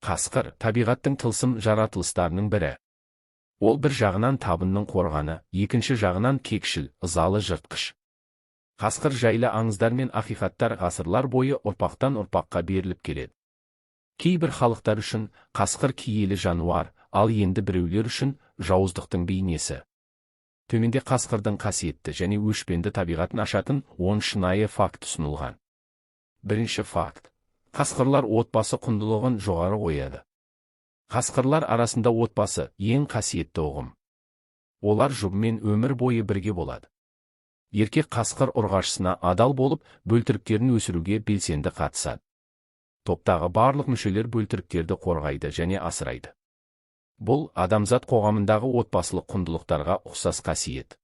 Қасқыр табиғаттың тылсым жаратылыстарының бірі. Ол бір жағынан табынның қорғаны, екінші жағынан кекшіл, ызалы жыртқыш. Қасқыр жайлы аңыздар мен ақиқаттар ғасырлар бойы ұрпақтан ұрпаққа беріліп келеді. Кейбір халықтар үшін қасқыр киелі жануар, ал енді біреулер үшін жауыздықтың бейнесі. Төменде қасқырдың қасиетті және өшпенді табиғатын ашатын 10 шынайы факт ұсынылған. Бірінші факт. Қасқырлар отбасы құндылығын жоғары қояды. Қасқырлар арасында отбасы ең қасиетті ұғым. Олар жұбымен өмір бойы бірге болады. Еркек қасқыр ұрғашысына адал болып, бөлтіріктерін өсіруге белсенді қатысады. Топтағы барлық мүшелер бөлтіріктерді қорғайды және асырайды. Бұл адамзат қоғамындағы отбасылық құндылықтарға ұқсас қасиет.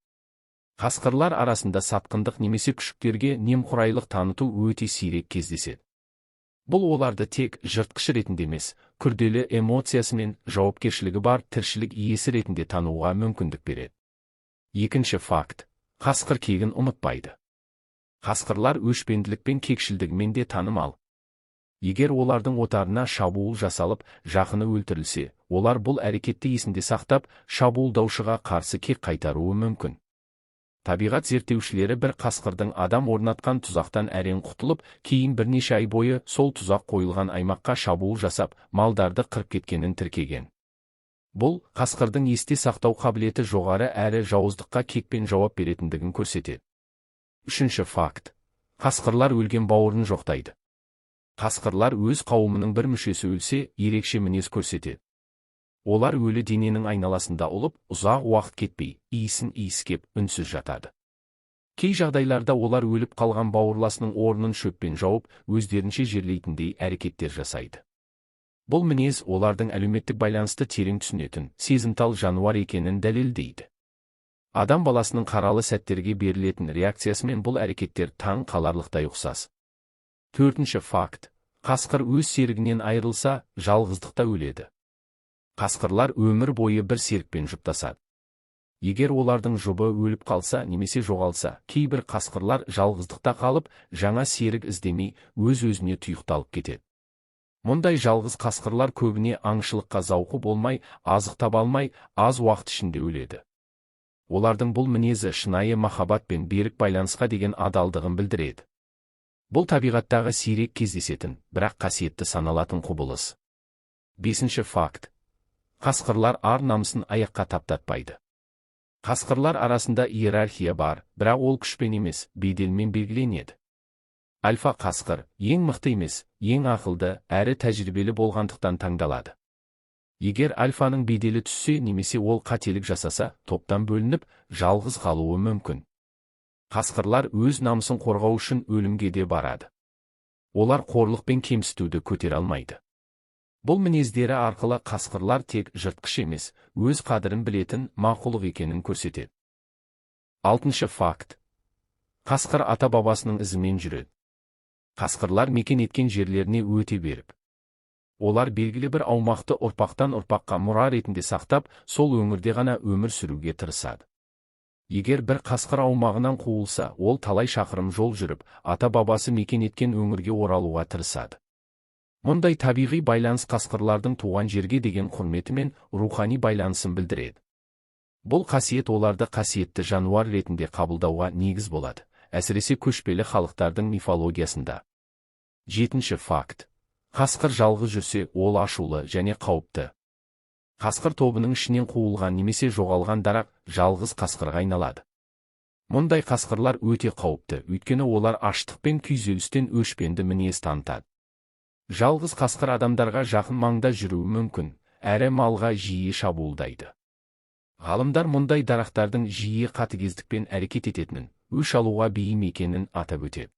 Қасқырлар арасында сатқындық немесе күшіктерге немқұрайлық таныту өте сирек кездеседі. Бұл оларды тек жыртқыш ретінде емес, күрделі эмоциясы мен жауапкершілігі бар тіршілік иесі ретінде тануға мүмкіндік береді. Екінші факт. Қасқыр кегін ұмытпайды. Қасқырлар өшпенділік пен кекшілдігімен де танымал. Егер олардың отарына шабуыл жасалып, жақыны өлтірілсе, олар бұл әрекетті есінде сақтап, шабуылдаушыға қарсы кек қайтаруы мүмкін. Табиғат зерттеушілері бір қасқырдың адам орнатқан тұзақтан әрең құтылып, кейін бірнеше ай бойы сол тұзақ қойылған аймаққа шабуыл жасап, малдарды қырып кеткенін тіркеген. Бұл қасқырдың есте сақтау қабілеті жоғары әрі жауыздыққа кекпен жауап беретіндігін көрсетеді. Үшінші факт. Қасқырлар өлген бауырын жоқтайды. Қасқырлар өз қауымының бір мүшесі өлсе, ерекше мінез көрсетеді. Олар өлі дененің айналасында ұлып, ұзақ уақыт кетпей, иісін иіскеп, үнсіз жатады. Кей жағдайларда олар өліп қалған бауырласының орнын шөппен жауып, өздерінше жерлейтіндей әрекеттер жасайды. Бұл мінез олардың әлеуметтік байланысты терең түсінетін, сезімтал жануар екенін дәлелдейді. Адам баласының қаралы сәттерге берілетін реакциясымен бұл әрекеттер таң қаларлықтай ұқсас. Төртінші факт. Қасқыр өз серігінен айырылса, жалғыздықта өледі. Қасқырлар өмір бойы бір серікпен жұптасады. Егер олардың жұбы өліп қалса немесе жоғалса, кейбір қасқырлар жалғыздықта қалып, жаңа серік іздемей, өз-өзіне тұйықталып кетеді. Мұндай жалғыз қасқырлар көбіне аңшылыққа зауқы болмай, азық таба алмай, аз уақыт ішінде өледі. Олардың бұл мінезі шынайы махаббат пен берік байланысқа деген адалдығын білдіреді. Бұл табиғаттағы сирек кездесетін, бірақ қасиетті саналатын құбылыс. Бесінші факт. Қасқырлар ар намысын аяққа таптатпайды. Қасқырлар арасында иерархия бар, бірақ ол күшпен емес, беделмен белгіленеді. Альфа қасқыр ең мықты емес, ең ақылды, әрі тәжірибелі болғандықтан таңдалады. Егер альфаның беделі түссе немесе ол қателік жасаса, топтан бөлініп, жалғыз қалуы мүмкін. Қасқырлар өз намысын қорғау үшін өлімге де барады. Олар қорлық пен кемсітуді көтере алмайды. Бұл мінездері арқылы қасқырлар тек жыртқыш емес, өз қадірін білетін мақұлық екенін көрсетеді. Алтыншы факт. Қасқыр ата-бабасының ізімен жүреді. Қасқырлар мекен еткен жерлеріне өте беріп. Олар белгілі бір аумақты ұрпақтан ұрпаққа мұра ретінде сақтап, сол өңірде ғана өмір сүруге тырысады. Егер бір қасқыр аумағынан қуылса, ол талай шақырым жол жүріп, ата-бабасы мекен еткен өңірге оралуға тырысады. Мұндай табиғи байланыс қасқырлардың туған жерге деген құрметі мен рухани байланысын білдіреді. Бұл қасиет оларды қасиетті жануар ретінде қабылдауға негіз болады, әсіресе көшпелі халықтардың мифологиясында. Жетінші факт. Қасқыр жалғыз жүрсе, ол ашулы және қауіпті. Қасқыр тобының ішінен қуылған немесе жоғалған дарақ жалғыз қасқырға айналады. Мұндай қасқырлар өте қауіпті, өйткені олар аштық пен күйзелістен өшпенді мінез танытады. Жалғыз қасқыр адамдарға жақын маңда жүруі мүмкін, әрі малға жиі шабуылдайды. Ғалымдар мұндай дарақтардың жиі қатыгездікпен әрекет ететінін, өш алуға бейім екенін атап өтеді.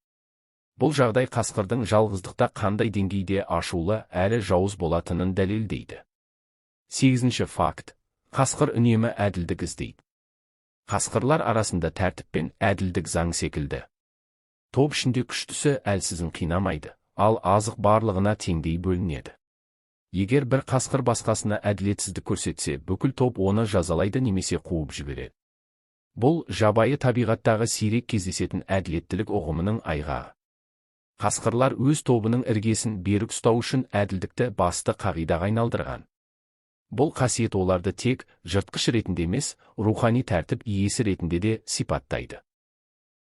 Бұл жағдай қасқырдың жалғыздықта қандай деңгейде ашулы әрі жауыз болатынын дәлелдейді. Сегізінші факт. Қасқыр үнемі әділдік іздейді. Қасқырлар арасында тәртіп пен әділдік заң секілді. Топ ішінде күштісі әлсізін қинамайды, ал азық барлығына теңдей бөлінеді. Егер бір қасқыр басқасына әділетсіздік көрсетсе, бүкіл топ оны жазалайды немесе қуып жібереді. Бұл жабайы табиғаттағы сирек кездесетін әділеттілік ұғымының айғағы. Қасқырлар өз тобының іргесін берік ұстау үшін әділдікті басты қағидаға айналдырған. Бұл қасиет оларды тек жыртқыш ретінде емес, рухани тәртіп иесі ретінде де сипаттайды.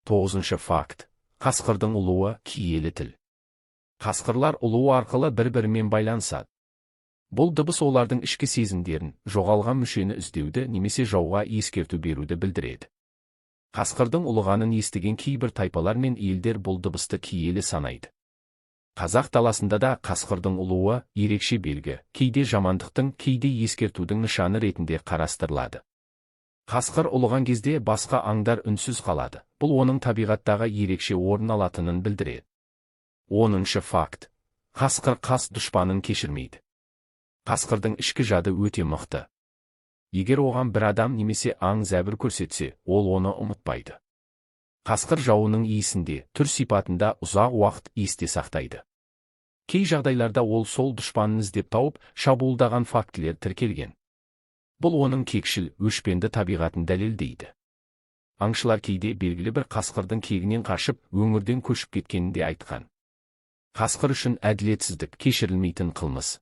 Тоғызыншы факт. Қасқырдың ұлуы – киелі тіл. Қасқырлар ұлуы арқылы бір-бірімен байланысады. Бұл дыбыс олардың ішкі сезімдерін, жоғалған мүшені іздеуді немесе жауға ескерту беруді білдіреді. Қасқырдың ұлығанын естіген кейбір тайпалар мен елдер бұл дыбысты киелі санайды. Қазақ даласында да қасқырдың ұлуы ерекше белгі, кейде жамандықтың, кейде ескертудің нышаны ретінде қарастырылады. Қасқыр ұлыған кезде басқа аңдар үнсіз қалады. Бұл оның табиғаттағы ерекше орын алатынын білдіреді. 10-шы факт. Қасқыр қас дұшпанын кешірмейді. Қасқырдың ішкі жады өте мықты. Егер оған бір адам немесе аң зәбір көрсетсе, ол оны ұмытпайды. Қасқыр жауының иісінде, түр сипатында ұзақ уақыт есте сақтайды. Кей жағдайларда ол сол дұшпанын іздеп тауып, шабуылдаған фактілер тіркелген. Бұл оның кекшіл, өшпенді табиғатын дәлелдейді. Аңшылар кейде белгілі бір қасқырдың кегінен қашып, өңірден көшіп кеткенін де айтқан. Қасқыр үшін әділетсіздік кешірілмейтін қылмыс.